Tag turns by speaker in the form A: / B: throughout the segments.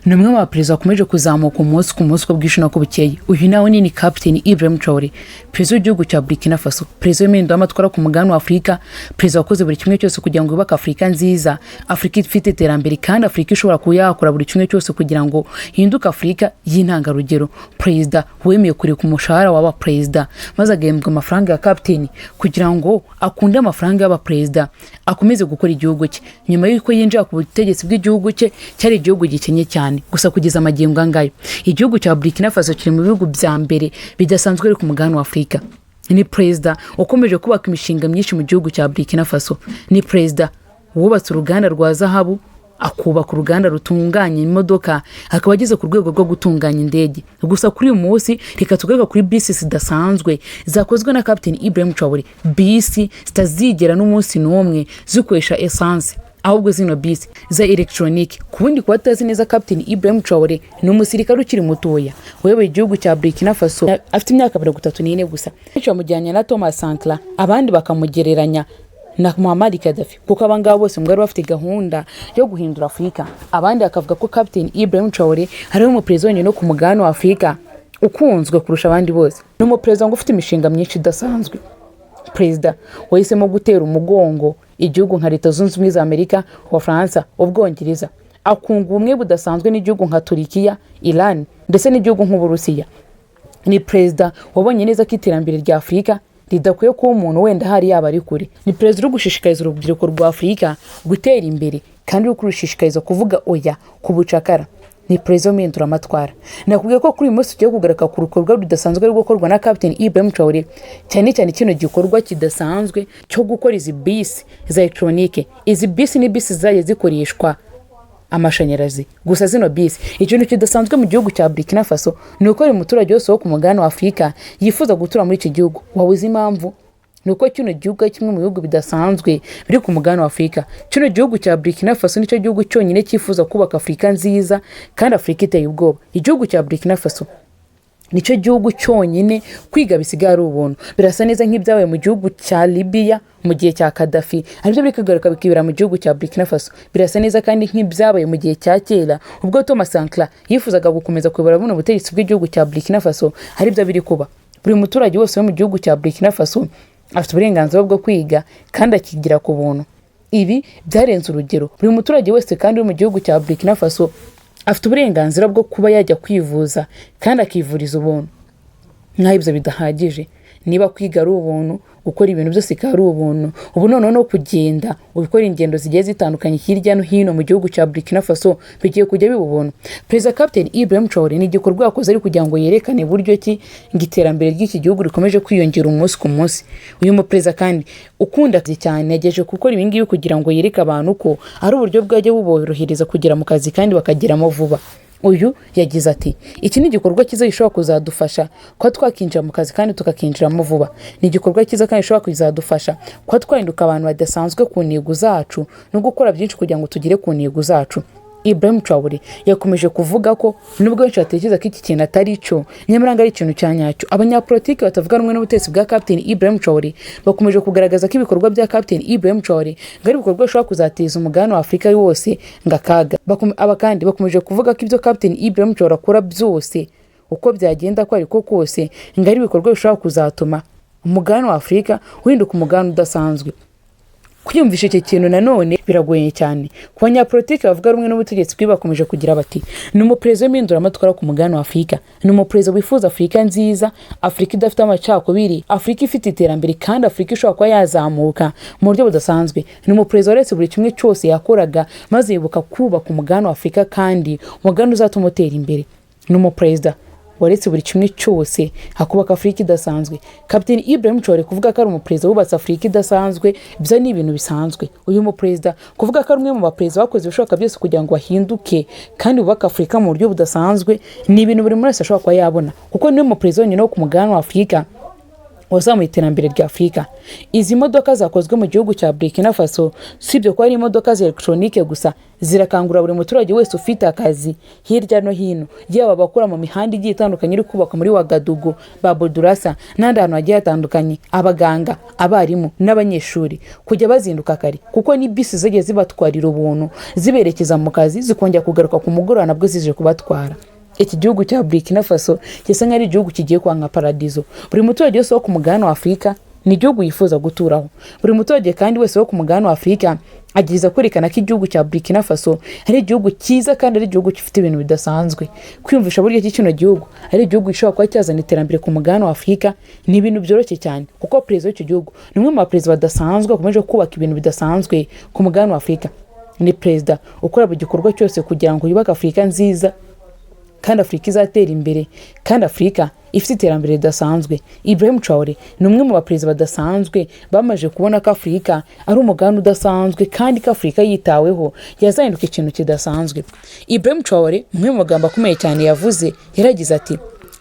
A: Ni umwe mu baperezida bakomeje kuzamuka umunsi ku munsi uko bwije n'uko bukeye. Uyu nawe ni Kapiteni Ibrahim Traore, perezida w'igihugu cya Burkina Faso, perezida w'impinduramatwara ku mugabane wa Afurika, perezida wakoze buri kimwe cyose kugira ngo yubake Afurika nziza, Afurika ifite iterambere kandi Afurika ishobora kuba yakora buri kimwe cyose kugira ngo hinduke Afurika y'intangarugero. Perezida wemeye kureka umushahara w'aba perezida maze agahembwa amafaranga ya kapiteni kugira ngo akunde amafaranga y'abaperezida, akomeze gukora igihugu cye. Nyuma y'uko yinjira ku butegetsi bw'igihugu cye, cyari igihugu gikennye cyane. Gusa kugeza amagingo angayo, igihugu cya Burkina Faso kiri mu bihugu bya mbere bidasanzwe biri ku mugabane wa Afurika. Ni perezida ukomeje kubaka imishinga myinshi mu gihugu cya Burkina Faso. Ni perezida wubatse uruganda rwa zahabu, akubaka uruganda rutunganya imodoka, akaba ageze ku rwego rwo gutunganya indege. Gusa kuri uyu munsi reka tugaruke kuri bisi zidasanzwe zakozwe na Kapiteni Ibrahim Traore, bisi zitazigera n'umunsi n'umwe zikoresha esanse, ahubwo zino bisi za elegitoronike. Ku bundi, kuba atazi neza, Kapiteni Ibrahim Traore ni umusirikare ukiri mutoya wayoboye igihugu cya Burkina Faso afite imyaka 34 gusa. Benshi bamujyanye na Thomas Sankara, abandi bakamugereranya na Muammar Gaddafi, kuko abangaba bose ngo bari bafite gahunda yo guhindura Afurika. Abandi bakavuga ko Kapiteni Ibrahim Traore ariwe umuperezida wenyine wo ku mugabane wa Afurika ukunzwe kurusha abandi bose. Ni umuperezida ngo ufite imishinga myinshi idasanzwe, perezida wahisemo gutera umugongo igihugu nka Leta Zunze Ubumwe za Amerika, Ubufaransa, Ubwongereza, akunga ubumwe budasanzwe n'igihugu nka Turikiya, Iran ndetse n'igihugu nk'Uburusiya. Ni perezida wabonye neza ko iterambere rya Afurika ridakwiye kuba umuntu wenda hari yaba ari kure. Ni perezida uri gushishikariza urubyiruko rwa Afurika gutera imbere kandi uri kurushishikariza kuvuga oya ku bucakara. Ni perezida w'impinduramatwara. Nakubwiye ko kuri uyu munsi tugiye kugaruka ku bikorwa bidasanzwe biri gukorwa na Kapiteni Ibrahim Traore, cyane cyane kino gikorwa kidasanzwe cyo gukora izi bisi za elegitoronike. Izi bisi ni bisi zizajya zikoreshwa amashanyarazi gusa. Zino bisi, ikintu kidasanzwe mu gihugu cya Burkina Faso ni uko buri muturage wese wo ku mugabane wa Afurika yifuza gutura muri iki gihugu. Waba uzi impamvu? Ni uko kino gihugu ari kimwe mu bihugu bidasanzwe biri ku mugabane wa Afurika. Kino gihugu cya Burkina Faso nicyo gihugu cyonyine cyifuza kubaka Afurika nziza kandi Afurika iteye ubwoba. Igihugu cya Burkina Faso nicyo gihugu cyonyine kwiga bisigaye ari ubuntu. Birasa neza nk'ibyabaye mu gihugu cya Libiya mu gihe cya Kadafi, aribyo biri kugaruka bikibera mu gihugu cya Burkina Faso. Birasa neza kandi nk'ibyabaye mu gihe cya kera ubwo Thomas Sankara yifuzaga gukomeza kuyobora buno butegetsi bw'igihugu cya Burkina Faso, aribyo biri kuba. Buri muturage wese wo mu gihugu cya Burkina Faso afite uburenganzira bwo kwiga kandi akigira ku buntu. Ibi byarenze urugero. Buri muturage wese kandi uri mu gihugu cya Burkina Faso afite uburenganzira bwo kuba yajya kwivuza kandi akivuriza ubuntu. Nk'aho ibyo bidahagije, niba kwiga ari ubuntu, gukora ibintu byose bikaba ari ubuntu, ubu noneho no kugenda ubikora ingendo zigiye zitandukanye hirya no hino mu gihugu cya Burkina Faso bigiye kujya biba ubuntu. Perezida Captain Ibrahim Traore ni igikorwa yakoze ari kugira ngo yerekane buryo ki ngo iterambere ry'iki gihugu rikomeje kwiyongera umunsi ku munsi. Uyu muperezida kandi ukunda cyane yagejeje gukora ibi ngibi kugira ngo yereke abantu ko ari uburyo bwajya buborohereza kugera mu kazi kandi bakageramo vuba. Uyu yagize ati: "Iki ni igikorwa cyiza gishobora kuzadufasha kuba twakinjira mu kazi kandi tukakinjiramo vuba. Ni igikorwa cyiza kandi gishobora kuzadufasha kuba twahinduka abantu badasanzwe ku ntego zacu no gukora byinshi kugira ngo tugere ku ntego zacu." Ibrahim Traore yakomeje kuvuga ko nubwo benshi batekereza ko iki kintu atari cyo, nyamara ngo ari ikintu cya nyacyo. Abanyapolitiki batavuga rumwe n'ubutegetsi bwa Captain Ibrahim Traore bakomeje kugaragaza ko ibikorwa bya Captain Ibrahim Traore ngo ari ibikorwa bishobora kuzateza umugabane wa Afurika wose ngo akaga. Aba kandi bakomeje kuvuga ko ibyo Captain Ibrahim Traore akora byose, uko byagenda ko ariko kose, ngo ari ibikorwa bishobora kuzatuma umugabane wa Afurika uhinduka umugabane udasanzwe. Kwiyumvisha iki kintu nanone biragoye cyane ku banyapolitiki bavuga rumwe n'ubutegetsi bwe. Bakomeje kugira bati: "Ni umuperezida w'impinduramatwara ku mugabane wa Afurika, ni umuperezida wifuza Afurika nziza, Afurika idafite amacakubiri, Afurika ifite iterambere kandi Afurika ishobora kuba yazamuka mu buryo budasanzwe. Ni umuperezida waretse buri kimwe cyose yakoraga maze yibuka kubaka umugabane wa Afurika kandi umugabane uzatuma utera imbere. Ni umuperezida waretse buri kimwe cyose hakubaka Afurika idasanzwe." Kapiteni Ibrahim Traore kuvuga ko ari umuperezida wubatse Afurika idasanzwe, ibyo ni ibintu bisanzwe. Uyu muperezida kuvuga ko ari umwe mu baperezida bakoze ibishoboka byose kugira ngo bahinduke kandi bubake Afurika mu buryo budasanzwe, ni ibintu buri muntu wese ashobora kuba yabona, kuko niwe muperezida wenyine wo ku mugabane wa Afurika Wazamuye iterambere rya Afurika. Izi modoka zakozwe mu gihugu cya Burkina Faso, sibyo kuba ari imodoka za elegitoronike gusa, zirakangurira buri muturage wese ufite akazi hirya no hino, yaba abakora mu mihanda igiye itandukanye iri kubakwa muri Wagadugu, ba Bodurasa n'ahandi hantu hagiye hatandukanye, abaganga, abarimu n'abanyeshuri, kujya bazinduka kare, kuko ni bisi zagiye zibatwarira ubuntu ziberekeza mu kazi, zikongera kugaruka ku mugoroba nabwo zije kubatwara. Iki gihugu cya Burkina Faso gisa nk'aho ari igihugu kigiye kuba nka paradizo. Buri muturage wese wo ku mugabane wa Afurika ni igihugu yifuza guturaho. Buri muturage kandi wese wo ku mugabane wa Afurika agerageza kwerekana ko igihugu cya Burkina Faso ari igihugu cyiza kandi ari igihugu gifite ibintu bidasanzwe. Kwiyumvisha buryo ki kino gihugu ari igihugu gishobora kuba cyazana iterambere ku mugabane wa Afurika ni ibintu byoroshye cyane, kuko perezida w'icyo gihugu ni umwe mu baperezida badasanzwe bakomeje kubaka ibintu bidasanzwe ku mugabane wa Afurika. Ni perezida ukora buri gikorwa cyose kugira ngo yubake Afurika nziza, kandi Afurika izatera imbere, kandi Afurika ifite iterambere ridasanzwe. Ibrahim Traore ni umwe mu baperezida badasanzwe bamaze kubona ko Afurika ari umugabane udasanzwe, kandi ko Afurika yitaweho yazahinduka ikintu kidasanzwe. Ibrahim Traore, umwe mu magambo akomeye cyane yavuze, yaragize ati: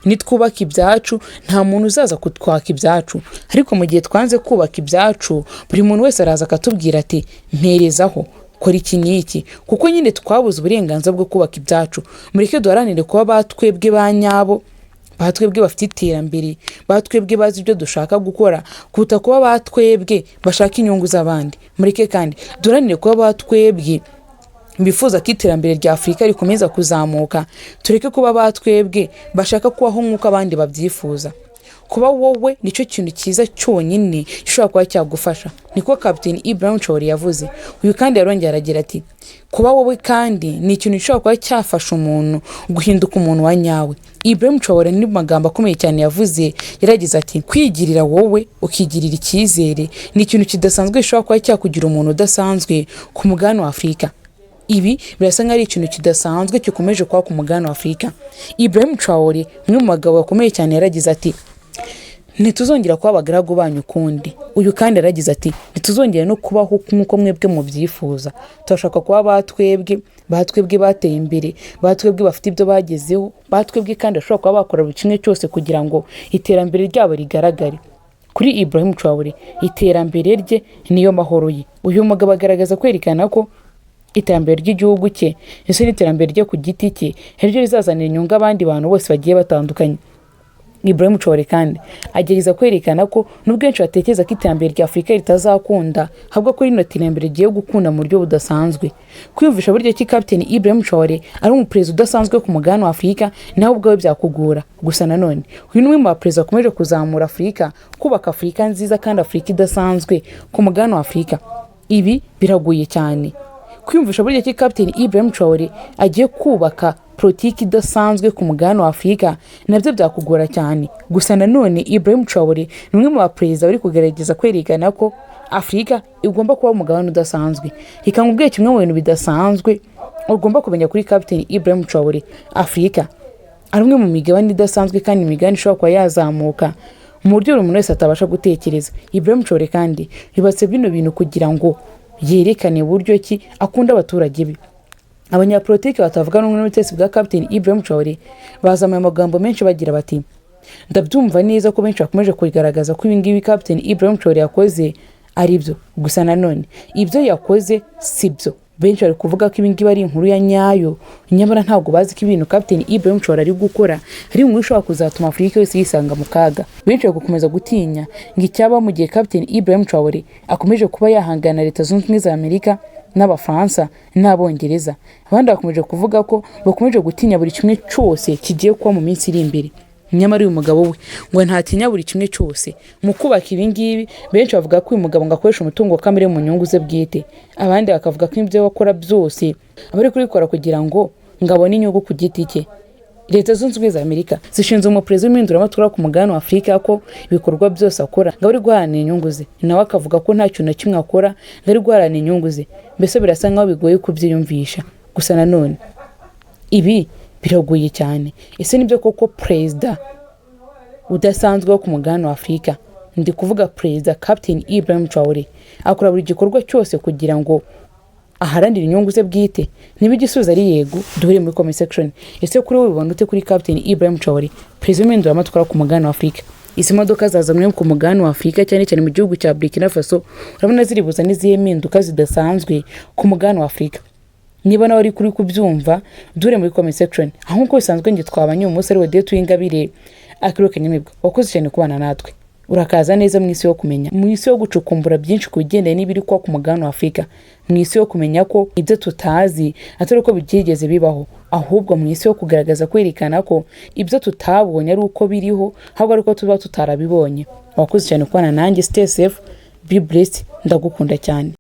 A: "Nitwubaka ibyacu, nta muntu uzaza kutwaka ibyacu, ariko mu gihe twanze kubaka ibyacu, buri muntu wese araza akatubwira ati: 'Mperezaho, kora iki n'iki,' kuko nyine twabuze uburenganzira bwo kubaka ibyacu. Mureke duharanire kuba batwebwe ba nyabo, batwebwe bafite iterambere, batwebwe bazi ibyo dushaka gukora, kuruta kuba batwebwe bashaka inyungu z'abandi. Mureke kandi duharanire kuba batwebwe bifuza ko iterambere rya Afurika rikomeza kuzamuka, tureke kuba batwebwe bashaka kubaho nk'uko abandi babyifuza. Kuba wowe nicyo kintu cyiza cyonyine gishobora kuba cyagufasha." Niko Kapiteni Ibrahim Traore yavuze. Uyu kandi yarongera aragira ati: "Kuba wowe kandi ni ikintu gishobora kuba cyafasha umuntu guhinduka umuntu wa nyawe." Ibrahim Traore ni magambo akomeye cyane yavuze, yaragize ati: "Kwigirira wowe, ukigirira icyizere, ni ikintu kidasanzwe gishobora kuba cyakugira umuntu udasanzwe ku mugabane wa Afurika." Ibi birasa nk'aho ari ikintu kidasanzwe gikomeje kuba ku mugabane wa Afurika. Ibrahim Traore, umwe mu bagabo bakomeye cyane, yaragize ati: "Ntituzongera kuba abagaragu banyu ukundi." Uyu kandi yaragize ati: "Ntituzongera no kubaho nk'uko mwebwe mubyifuza. Turashaka kuba batwebwe, batwebwe bateye imbere, batwebwe bafite ibyo bagezeho, batwebwe kandi bashobora kuba bakora buri kimwe cyose kugira ngo iterambere ryabo rigaragare." Kuri Ibrahim Traore, iterambere rye niyo mahoro ye. Uyu mugabo agaragaza kwerekana ko iterambere ry'igihugu cye ndetse n'iterambere rye ku giti cye ariryo rizazanira inyungu abandi bantu bose bagiye batandukanye. Ibrahim Traore kandi agerageza kwerekana ko nubwo benshi batekereza ko iterambere rya Afurika ritazakunda, ahubwo ko rino terambere rigiye gukunda mu buryo budasanzwe. Kwiyumvisha buryo ki Captain Ibrahim Traore ari umuperezida udasanzwe ku mugabane wa Afurika nawe ubwawe byakugora. Gusa nanone uyu ni umwe mu baperezida bakomeje kuzamura Afurika, kubaka Afurika nziza kandi Afurika idasanzwe ku mugabane wa Afurika. Ibi biragoye cyane kwiyumvisha buryo ki Captain Ibrahim Traore agiye kubaka politiki idasanzwe ku mugabane wa Afurika, nabyo byakugora cyane. Gusa nanone Ibrahim Traore ni umwe mu baperezida bari kugerageza kwerekana ko Afurika igomba kuba umugabane udasanzwe. Reka nkubwire kimwe mu bintu bidasanzwe ugomba kumenya kuri Captain Ibrahim Traore: Afurika ari umwe mu migabane idasanzwe, kandi imigabane ishobora kuba yazamuka mu buryo buri muntu wese atabasha gutekereza. Ibrahim Traore kandi yubatse bino bintu kugira ngo yerekane uburyo ki akunda abaturage be. Abanyapolitiki batavuga rumwe n'ubutegetsi bwa Captain Ibrahim Traore bazamuye amagambo menshi bagira bati: "Ndabyumva neza ko benshi bakomeje kugaragaza ko ibingibi Captain Ibrahim Traore yakoze ari byo, gusa nanone ibyo yakoze si byo." Benshi bari kuvuga ko ibingibi ari inkuru ya nyayo, nyamara ntabwo bazi ko ibintu Captain Ibrahim Traore ari gukora ari inkuru ishobora kuzatuma Afurika yose yisanga mu kaga. Benshi bari gukomeza gutinya ngo icyaba mu gihe Captain Ibrahim Traore akomeje kuba yahangana na Leta Zunze Ubumwe za Amerika n'Abafaransa n'Abongereza. Abandi bakomeje kuvuga ko bakomeje gutinya buri kimwe cyose kigiye kuba mu minsi iri imbere, nyamara uyu mugabo we ngo ntatinya buri kimwe cyose mu kubaka ibi ngibi. Benshi bavuga ko uyu mugabo ngo akoresha umutungo kamere mu nyungu ze bwite, abandi bakavuga ko ibyo akora byose aba ari kubikora kugira ngo abone inyungu ku giti cye. Leta Zunze Ubumwe za Amerika zishinze umuperezida w'impinduramatwara ku mugabane wa Afurika ko ibikorwa byose akora ngo ari guharanira inyungu ze, nawe akavuga ko nta kintu na kimwe akora ngo ari guharanira inyungu ze. Mbese birasa nkaho bigoye kubyiyumvisha. Gusa nanone ibi biragoye cyane. Ese nibyo koko perezida udasanzwe wo ku mugabane wa Afurika, ndi kuvuga perezida Captain Ibrahim Traore, akora buri gikorwa cyose kugira ngo aharanire inyungu ze bwite? Niba igisubizo ari yego, duhure muri comment section. Ese kuri wowe ubibona ute kuri Captain Ibrahim Traore, perezida w'impinduramatwara ku mugabane wa Afurika? Izi modoka zazanywe ku mugabane wa Afurika, cyane cyane mu gihugu cya Burkina Faso, urabona ziri buzane izihe mpinduka zidasanzwe ku mugabane wa Afurika? Niba nawe uri kuri kubyumva, dure muri comment section. Aho nk'uko bisanzwe njye twabanye uyu munsi ari Odette Uwingabire Akiro Kanyamibwa. Wakoze cyane kubana natwe. Urakaza neza mu isi yo kumenya, mu isi yo gucukumbura byinshi ku bigendanye n'ibiri kuba ku mugabane wa Afurika, mu isi yo kumenya ko ibyo tutazi atari uko byigeze bibaho, ahubwo mu isi yo kugaragaza, kwerekana ko ibyo tutabonye ari uko biriho, ahubwo ari uko tuba tutarabibonye. Wakoze cyane kubana nanjye. Stay safe, be blessed, ndagukunda cyane.